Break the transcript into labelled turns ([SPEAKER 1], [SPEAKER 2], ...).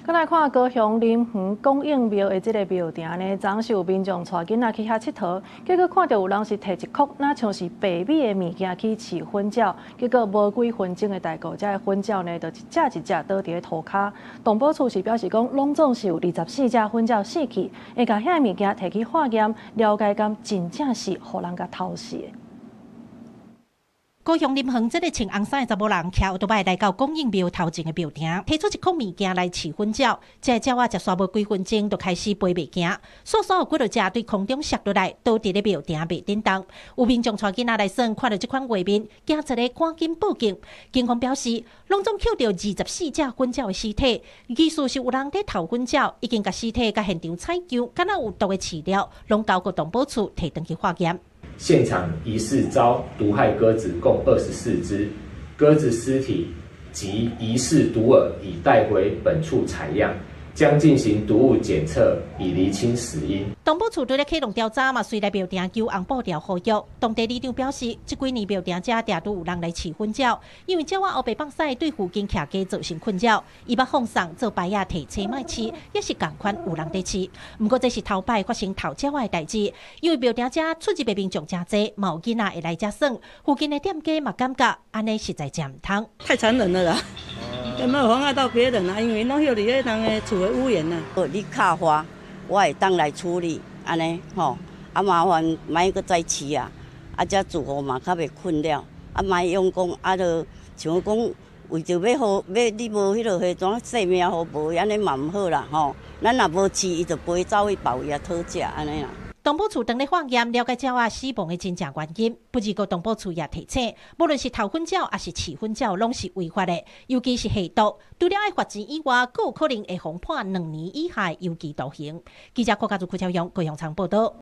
[SPEAKER 1] 閣來看高雄林園廣應廟的這个廟埕呢，昨是有民眾帶囡仔去遐𨑨迌，結果看著有人是提一箍，若像是白米的物件去飼粉鳥，結果無幾分鐘的代誌，這个粉鳥呢就一隻一隻倒佇咧塗跤。動保處是表示講，攏總是有24隻粉鳥死去，會共遐个物件提去化驗，了解敢真正是予人共偷食的。
[SPEAKER 2] 高雄林園這个穿紅衫的查某人，騎歐多擺來到廣應廟頭前的廟埕，提出一箍物件來飼粉鳥。這個鳥仔食煞無幾分鐘，就開始飛袂行，煞煞有幾落隻對空中摔落來，倒佇咧廟埕袂振動。有民眾帶囡仔來耍，看著這款畫面，驚一个趕緊報警。警方表示，攏總抾著24隻粉鳥的屍體，疑似是有人佇偷粉鳥，已經共屍體佮現場採樣，敢若有毒的飼料，攏交予動保處提轉去化驗。
[SPEAKER 3] 現場疑似遭毒害鴿子共24隻，鴿子屍體及疑似毒餌已帶回本處採樣，將進行毒物檢測，以釐清死因。
[SPEAKER 2] 動保處對咧啟動調查嘛，隨來廟埕求紅布條呼籲。當地里長表示，這幾年廟埕遮定都有人來飼粉鳥，因為鳥仔烏白放屎對附近徛家造成困擾。伊捌放送做牌仔提醒莫飼，也是仝款有人佇飼。毋過這是頭擺發生偷鳥仔的代誌，因為廟埕遮出入的民眾誠濟，嘛有囡仔會來遮耍，附近的店家嘛感覺按呢實在誠毋通。
[SPEAKER 4] 太殘忍了啦！有沒有妨礙到別人啊？因為攏歇佇彼人的厝的屋檐啊。
[SPEAKER 5] 你敲話，我會當來處理，按呢吼，啊麻煩莫閣再飼啊，啊這住戶嘛較袂困擾，啊莫用講啊，著像講為著欲予欲你無彼落彼怎性命予無，按呢嘛毋好啦吼。咱若無飼，伊就飛走去別位啊討食按呢啦。
[SPEAKER 2] 動保處當咧化驗了解鳥仔死亡的真正原因，不過動保處也提醒，無論是偷粉鳥抑是飼粉鳥，攏是違法的，尤其是下毒，除了愛罰錢以外，閣有可能會予判2年以下的有期徒刑。記者郭家祖、郭超勇、高雄場報道。